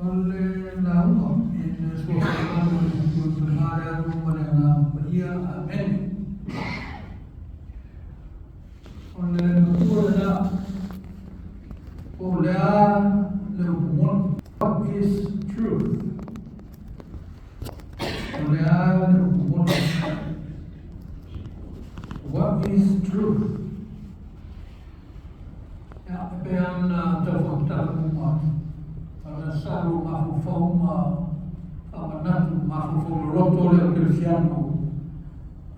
O le lauga i le suafa o le Matua, le Tama, le Alo ma le Agaga Paia. Amene. O le matua lena, po o le a le upu moni? What is truth? O le a le upu moni? What is truth? Ia, e pei ona tau faamatala muamua atu, o le sa lou mafaufau ma faamanatu mafaufau loloto lea o Kerisiano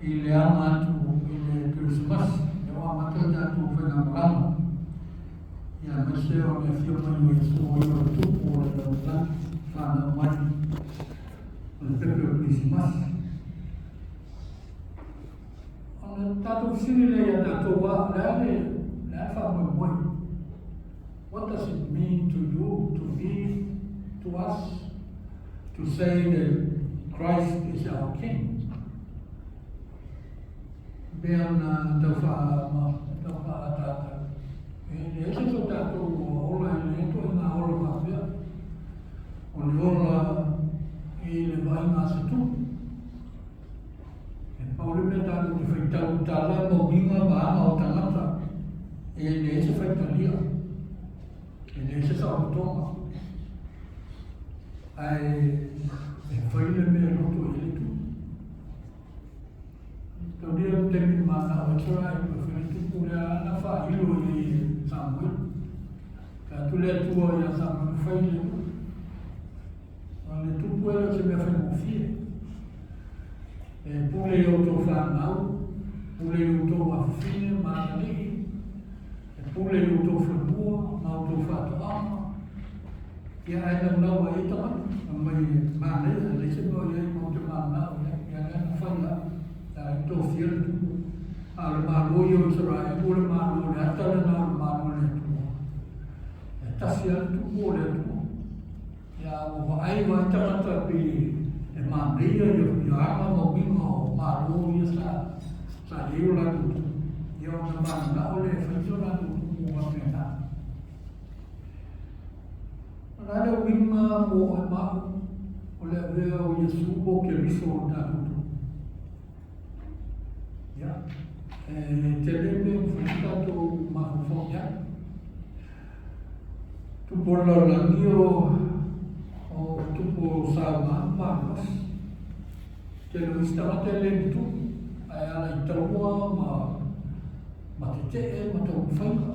i le aga atu i le Kerisimasi, lea ua amata le tatou faigamalaga. Ia, aemaise o le afio mai o Iesu o ia o le Tupu o le lalolagi, fanau mai o le pepe o Kerisimasi. Ona tatou fesili lea ia tatou lava, o le a le, le a le faamoemoe? What does it mean to you, to me, to us, to say that Christ is our King? Pei ona tau faaataata, e leai se isi o tatou ua ola i lea ituaiga ola faapea, o le ola i le vaaiga a se tupu. E pau le mea tatou te faitau i tala ma uiga ma aga o tagata, e leai se faitalia, e leai se saolotoga, ae e fai le mea e loto i ai le tupu. Taulia le taimi manao ai Israel e fai le tupu lea na faailo i ai e Samuel. Fai atu le Atua ia Samuel fai le O le tupu e le o se mea faigofie. E pule i outou fanau, pule i outou afafine ma atalii, e pule i outou fanua ma outou faatoaga. Ia ae naunau ai ai tagata, fai mai e manaia, e leai se mea o i ai matou te mananao i ai, ia lea na fai lava, a tofia le tupu. A o le Malo ia o Isaraelu o le Malo o le ata lena o le Malo o le Atua. E tasi lava le tupu o le Atua. Ia ua vaai vaai tagata pei e manaia ia aga ma uiga o Malo ia sa sa i ai o latou tupu. Ia ona mananao lea e fai so latou tupu faapena. O le a le uiga mo oe ma au o le avea o Iesu po o Keriso o le tatou tupu? Ia, e tele mea e mafai ona tatou mafaufau i ai. Tupu o le lalolagi o tupu o saoga ma malolosi. Tele o isi tagata e le ni tupu, ae ala i taua ma tetee ma taumafaiga.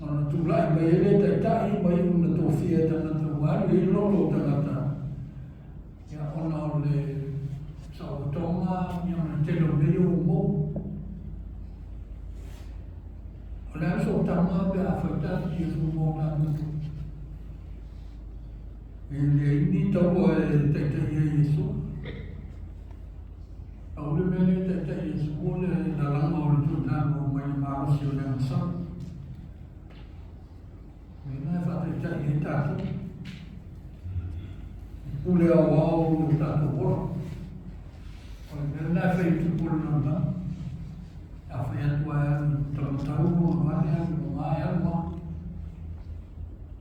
Ona tulai mai ai le taitai ma iu na tofia e tagata ua alu i ai loto o tagata. Ia, ona o le saolotoga ia ma le tele o mea ia ua maua. O le a le sootaga pe a fai tatou Iesu mo tatou tupu? E leai ni taua e taitai ai Iesu. Pau le mea lea e taitai Iesu o le lalaga o le tuuina mai le malosi o le agasala. Mea e faataitai ai tatou. E pule aoao i o tatou ola. O le mea lena e fai i tupu o le lalolagi. A fai atu ai alu i tamatau ona vale alu i luga e alu lava.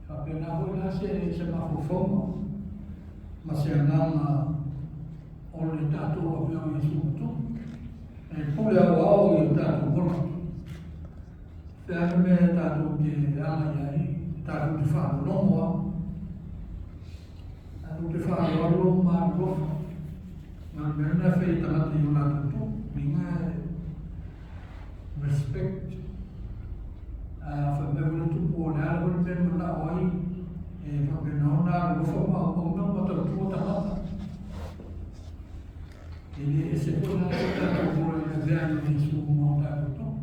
Faapena foi la se mafaufauga ma se agaga o le tatou avea o Iesu ma Tupu. E pule aoao i o tatou ola. O le a le mea tatou te agai ai, tatou te faalogologo lava. Tatou te faaaloalo ma alolofa. Ma le mea lena e fai e tagata i o latou tupu, uiga e respect. A fai mai foi le tupu o le a lava le mea e manao ai, e faapena ona alolofa ma auauna ma tautua tagata. E le ese foi la so tatou ola i le avea ai o Iesu ma o tatou tupu.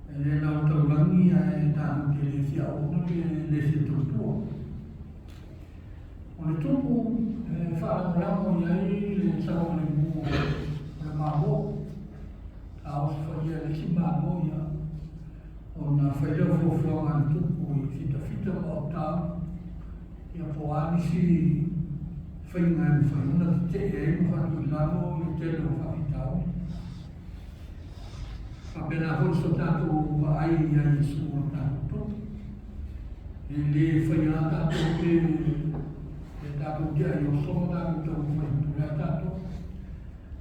E le na o taulagi ae tatou te le fia auauna pe le fia tautua. O le tupu e faalagolago i ai le saogalemu o le Malo. A osofaia e le isi Malo ia, ona fai lea o fuafuaga a le tupu i fitafita ma autauli, ia po o a nisi faiga e mafai ona tetee ai ma faatu i lalo le tele o faafitauli. Faapena foi so tatou vaai ia Iesu o le tatou Tupu. E lē faia lava tatou pe e tatou te aioso ma tatou taumafai atu, o le a tatou?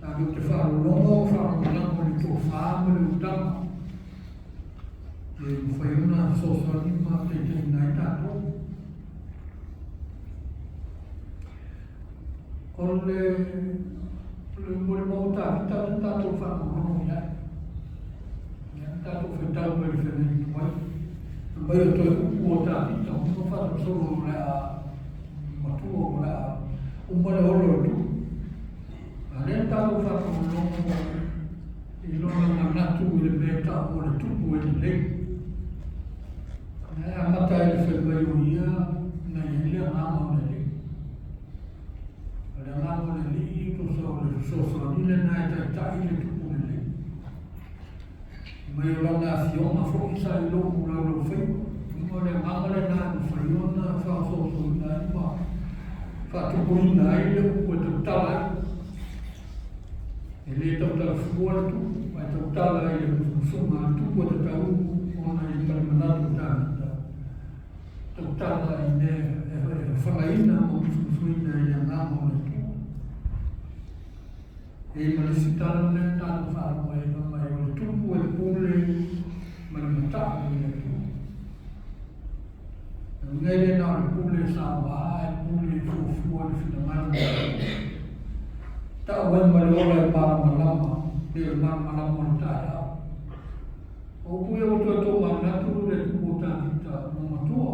Tatou te faalologo ma faalagolago i le tofa ma le utaga e mafai ona fesoasoani ma taitaiina ai tatou. O le le molimau o Tavita lea na tatou faalogologo i ai. Lea na tatou faitau mai le feagaiga tuai. Fai mai o toe upu a Tavita, uma faasolosolo o le a matua o le a uma le ola o le tupu. A lea na tatou faalogologo i lona manatu i le mea e tau o le tupu e lelei. Na e amata ai le fai mai o ia na i ai le agaga o le Alii. O le agaga o le Alii tusa o le fesoasoani lena e taitai le tupu lelei. Mai o lana afioga foi sa i lou laulaufaiva. O le agaga lena e mafai ona faaosoosoina ai ma faatupuina ai le upu e tautala ai. E le tautala fua le tupu, ae tautala i le musumusuga a le tupu e tatau ona i ma le manatu o Tavita. Tautala i mea e fafagaina ma musumusuina i le agaga o le Atua. E ma le isi tala lea tatou faalogo ai fai mai o le tupu e pule ma le mata'u i le Atua. E uiga e le na o le pule saoa ae pule e fuafua i le finagalo o le Atua. Ta'u ai ma le ola e malamalama pei o le malamalama o le taeao. O upu ia ua toe tomanatu le tupu o Tavita ua matua,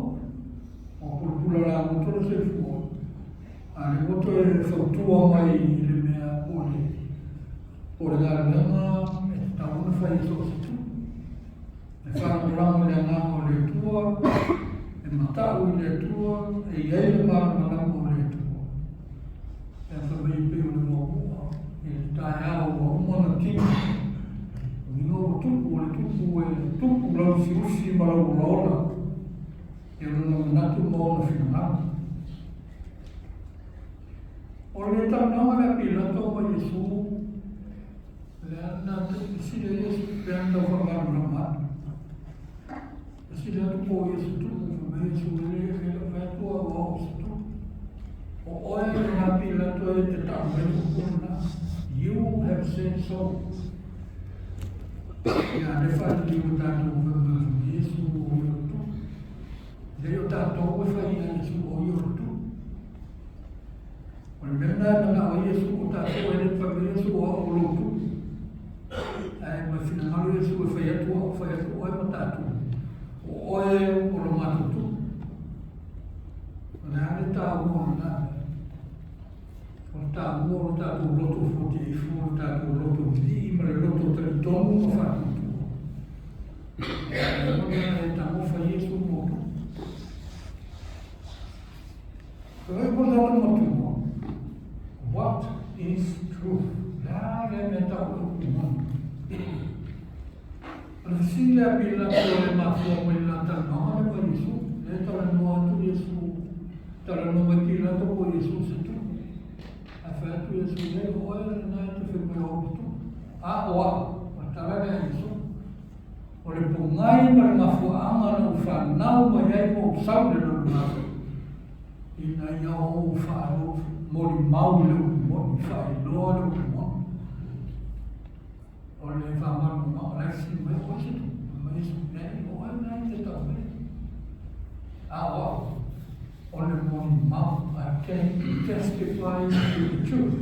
ua pulapula lagoto le soifua, a o lea ua toe fautua mai i le mea po o le po o le galuega e tatau ona fai e so o se tupu. E faalagolago i le agaga o le Atua, e mata'u i le Atua, e i ai le malamalama o le Atua. E fai mai e pei o le muamua i le taeao ua uma ona tino. O uiga ua tupu, o le tupu e tupu lauusiusi ma lauolaola i lona manatu ma ona finagalo. O le talanoaga lea a Pilato ma Iesu, lea na fesili ai Iesu pe ana tau faamalamalama atu. Fesili atu po o ia se tupu, fai mai Iesu e le e le fai atu au o au se tupu. O oe lena Pilato e te ta'u mai le upu lena. You have said so. Ia le faaliliu o tatou fai mai Iesu o ia o le tupu. Le o tatou e fai ia Iesu o ia o le tupu. O le mea lena e manao ai Iesu o tatou e le fai mai Iesu o au o lou tupu. Ae ma finagalo Iesu e fai atu au, fai atu oe ma tatou. O oe o lo matou tupu. O le a le taua o lena mea? O le taua o le tatou loto futiifo, o le tatou loto lilii ma le loto talitonu ma faatuatua. E tagofa Iesu mo tupu. What is truth? Le a le mea tau o le upu moni? O le fesili lea a Pilato e mafua mai i le talanoaga lea ma Iesu. Lea e talanoa atu Iesu, talanoa mai Pilato po o Iesu se tupu. Ae fai atu Iesu, e o oe lena e te fai mai o au le tupu. A o au, o le tala lea a Iesu. O le pogai ma le mafuaaga na ou fanau mai ai ma ou sau i le lalolagi, ina ia ou molimau i le upu moni, faailoa le upu moni. O le faamalamalamaga, o la e fesili mai, o ai se tupu? Fai mai Iesu, leai, o oe lena e te tau mai. A o au, o le molimau, I came to testify to the truth.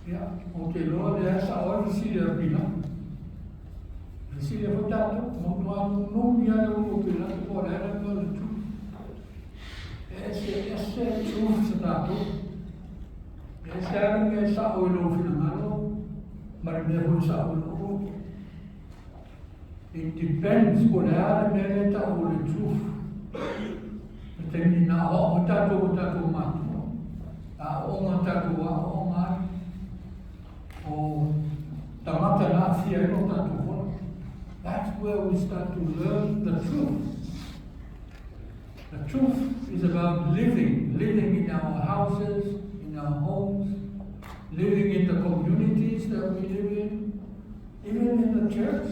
Ia, ou te iloa lea e sao ai le fesili a Pilato. Fesili ai foi tatou, matua numi lava le ulu o Pilato po o le a le mea o le truth. E ese ese truth sa tatou. E ese lava le mea e sao i lou finagalo ma le mea foi e sao i lou loto. It depends po o le a le mea lea e tau o le truth. Le taimi na aoao ai tatou e tatou matua, aooga tatou aooga ai. O tagata na aafia ai lo tatou ola. That's where we start to learn the truth. The truth is about living, living in our houses, in our homes, living in the communities that we live in, even in the church.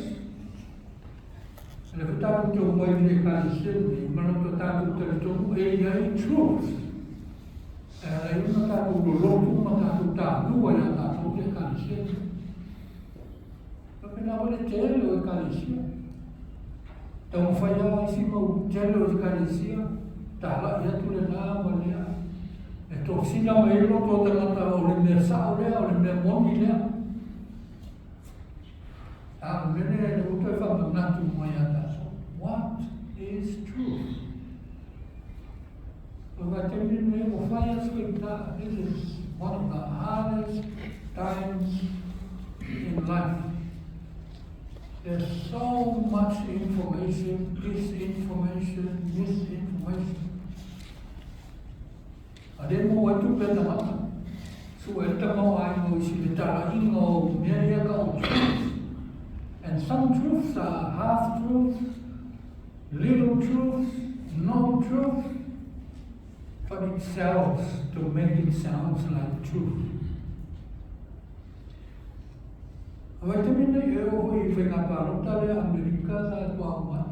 O lea foi tatou te omai i le Ekalesia lenei ma lo tatou talitonu e i ai truth. E ala ai ona tatou lolotu ma tatou talua ia tatou le Ekalesia lenei. Faapena foi le tele o Ekalesia. Taumafai lava isi mau tele o Ekalesia, talai atu lena ma lea. E tosina mai ai loto o tagata o le mea sao lea, o le mea moni lea. A o le mea lea ua toe faamanatu mai ia tatou. What is truth? O le vaitaimi lenei ua fai lava si faigata. This is one of the hardest times in life. There's so much information, disinformation, misinformation. A lea e maua ai tupe a tagata. Sue ai le tamaoaiga o isi le talaiga o mea ia ka o truths. And some truths are half truths, little truths, no truth, but it sells to make it sounds like truth. A vaitaimi nei e oo foi i faiga palota lea Amerika sa e tuaau mai.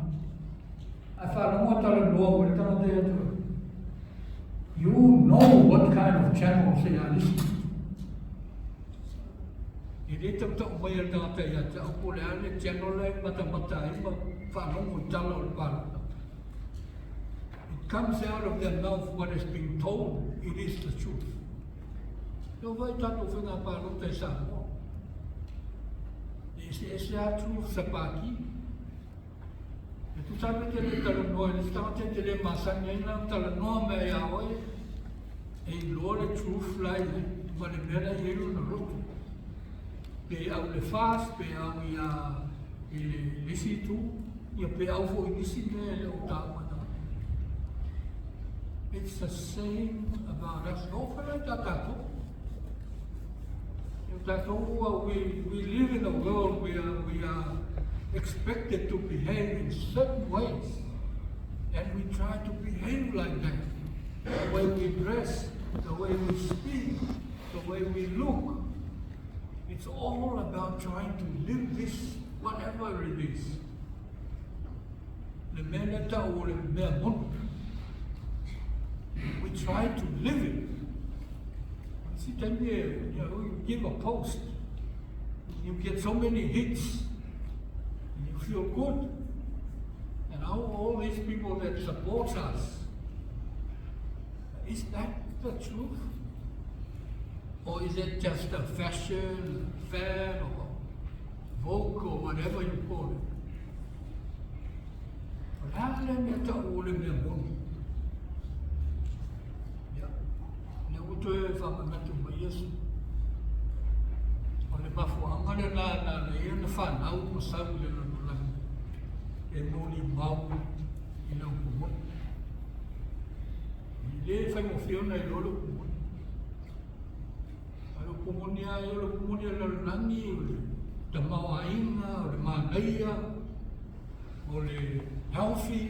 Ae faalogo a talanoa mai le tagata ia te oe. You know what kind of channels they are listening. E le tautau mai a le tagata ia te au po o le a le channel la e matamata ai ma faalogo i tala o le palota. It comes out of their mouth what has been told, it is the truth. E ova i tatou faiga palota i Samoa. E eseese lava truths a Pākī. E tusa ai te le talanoa i le isi tagata e te le masani ai na talanoa mea iā oe e iloa le truth la i ai ma le mea la i ai lona loto. Pe au i le FAST, pe au ia i le isi itu, ia pe au foi i nisi mea e le o taua e tagata. It's the same about us. O whana i tā tātou. E tātou, we live in a world where we are expected to behave in certain ways. And we try to behave like that. The way we dress, the way we speak, the way we look. It's all about trying to live this, whatever it is. Le mea lea tau o le mea moni. We try to live it. Si taimi e, you give a post, you get so many hits, and you feel good. And all these people that support us, is that the truth? Or is it just a fashion, fad, or vogue, or whatever you call it? O le a le mea tau o le mea moni? Ia, lea ua toe faamanatu mai Iesu. O le mafuaaga lena na ala ai ona fanau ma sau i le lalolagi e molimau i le upu moni. E le faigofie ona iloa le upu moni. A o le upu moni lava ia, o le upu moni a le lalolagi, o le tamaoaiga, o le manaia, o le healthy,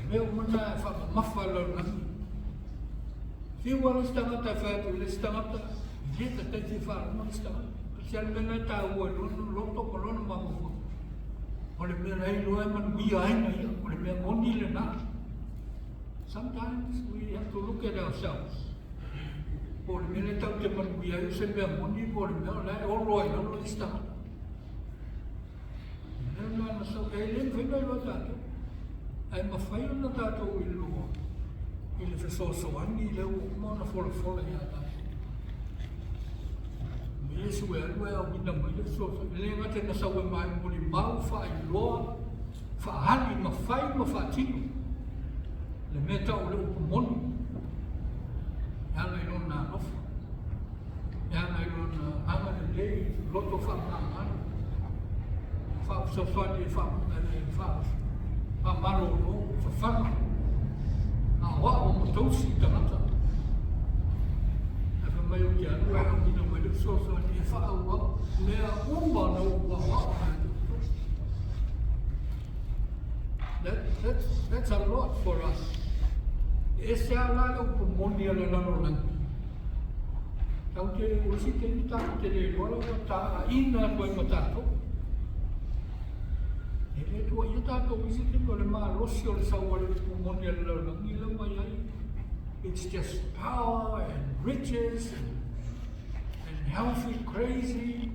mea uma na e faamamafa i le lalolagi. Fiu lava le isi tagata e fai atu i le isi tagata, e le tatai fia faalogo le isi tagata. Se le mea la e taua i lona loto ma lona mafaufau. O le mea la e iloa e manuia ai na ia, o le mea moni lena. Sometimes we have to look at ourselves. Po o le mea lea tatou te manuia ai o se mea moni po o le mea o la e olo ai lalo le isi tagata. O le mea lena na sau, e le mafai ona iloa tatou. Ae mafai ona tatou iloa i le fesoasoani lea ua uma ona folafola ia tatou. Ma Iesu e alu e auina mai le fesoasoani. E le gata ina sau e molimau, faailoa, faali ma fai ma faatino le mea tau o le upu moni e ala i lona alofa, e ala i lona agalelei, loto faamagalo, faafesoasoani e faamalolo, fafaga, aoao ma tausi i tagata. Ae fai mai ou te alu ae auina mai le fesoasoani e faaauau mea uma na ou aoao mai ai. That's a lot for us. E ese lava la le upu moni a le lalolagi. Tatou te, o isi taimi tatou te le iloa la ua taaiina atu ai ma tatou. E le tuuaia tatou i isi taimi, o le malosi o le sau a le upu moni a le lalolagi lea ua i ai. It's just power and riches and healthy crazy.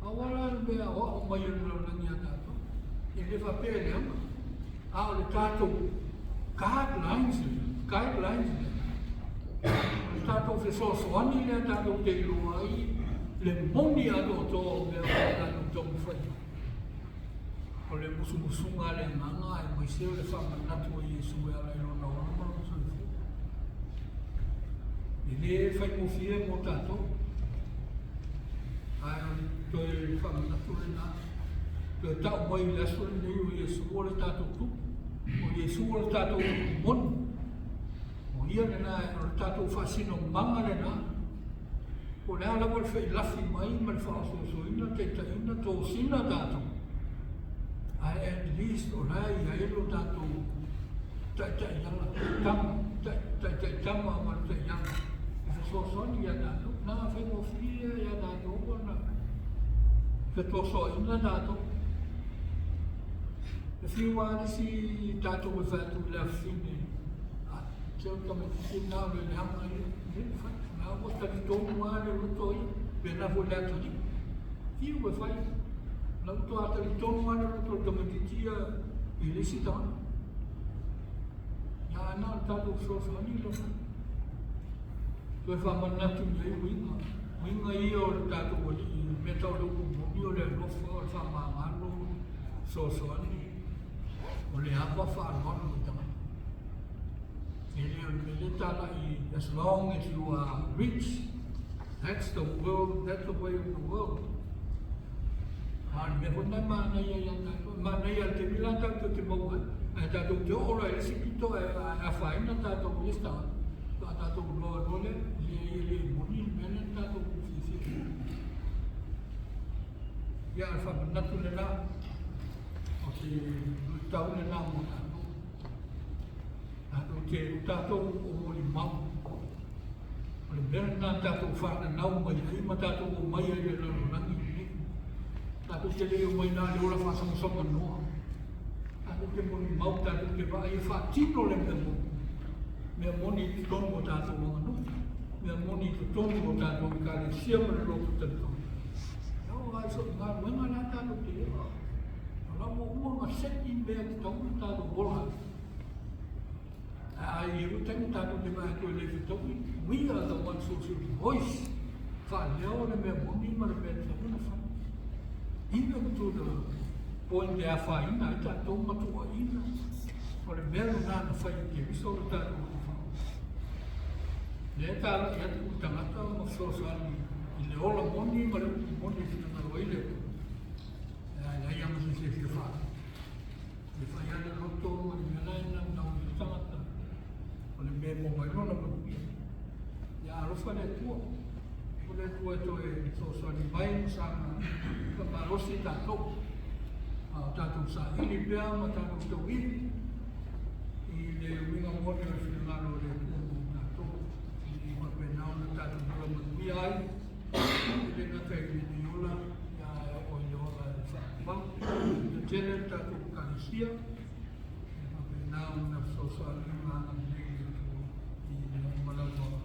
A ua la le mea aoao mai e le lalolagi ia tatou. E le faapea e leaga. A o le tatou guidelines lea, guidelines lea, o le tatou fesoasoani lea tatou te iloa ai le moni atoatoa o mea o lo o tatou taumafai ai. O le musumusuga a le Agaga aemaise o le faamanatu a Iesu e ala i Lona ola ma Lona soifua. E le faigofie mo tatou, ae o le toe faamanatu lena, toe tau mai i le aso lenei o Iesu o le tatou Tupu, o Iesu o le tatou Upu moni. O ia lena, o le tatou faasinomaga lena. Po o le a lava le feilafi mai ma le faaosoosoina, taitaiina, tosina tatou, ae at least o la e i ai lo tatou taitaiala, tama, taitaitama ma le taiala e fesoasoani ia tatou. Na faigofie ia tatou ona fetosoaina tatou. E fiu lava le isi tatou e fai atu i le afafine, se o le tamaitiiti lena o le leaga ia, e le mafai. O la ua talitonu lava le loto ia, pena foi i le atalii. Fiu e fai, o la ua toa talitonu lava le loto o le tamaitiiti ia i le isi tagata. Ia, ae na o le tatou fesoasoani lena. Toe faamanatu i ai uiga, uiga ia o le tatou Alii, le mea tau le upu moni o le alofa, o le faamagalo, fesoasoani, o le ava faaaloalo i tagata. E le o le mea lea talai, as long as you are rich, that's the world, that's the way of the world. A o le mea foi lena e manaia ia tatou, e manaia i le taimi la tatou te maua ai, ae tatou te oo loa i le isi pito ae afaina tatou i le isi tagata, faatoa tatou iloa loa lea, leai e le moni le mea lea na tatou fiafia ai. Ia, o le faamanatu lena, o se luitau lena mo tatou. Tatou te, o tatou o molimau. O le mea lena na tatou fananau mai ai ma tatou omai ai i le lalolagi lenei. Tatou te le omai na le ola faasogasoganoa. Tatou te molimau, tatou te vaai e faatino le mea moni. Mea moni i totonu o tatou aganuu. Mea moni i totonu o tatou ekalesia ma le loto talitonu. Ia o ai so galuega la tatou te ea. O la ua uma ona seti mea tatau ona tatou ola ai. Ae i ai taimi tatou te vaai atu e le fetaui, we are the ones who should voice, faaleo le mea moni ma le mea tatau ona fai. Even to the point e afaina ai tatou ma tuuaiina, o le mea lena na fai e Keriso le tatou Alii. Lea e talai atu i tagata ma fesoasoani i le ola moni ma le upu moni e finagalo ai le Atua. Ae leai lava ma se isi e fia faaleo. E fai lava le loto ma le mea la e naunau ai le tagata, o le mea e maua ai lona manuia. Ia alofa le Atua, o le Atua e toe fesoasoani mai ma saga faamalosi tatou, a o tatou saili pea ma tatou tauivi i le uiga moni o le finagalo o le Atua mo tatou, ina ia faapena ona tatou ola manuia ai, e le gata i lenei ola, ae oo i le ola e faavavau. Ia tele le tatou Ekalesia, ia faapena ona fesoasoani ma agalelei le Atua i le uma lava.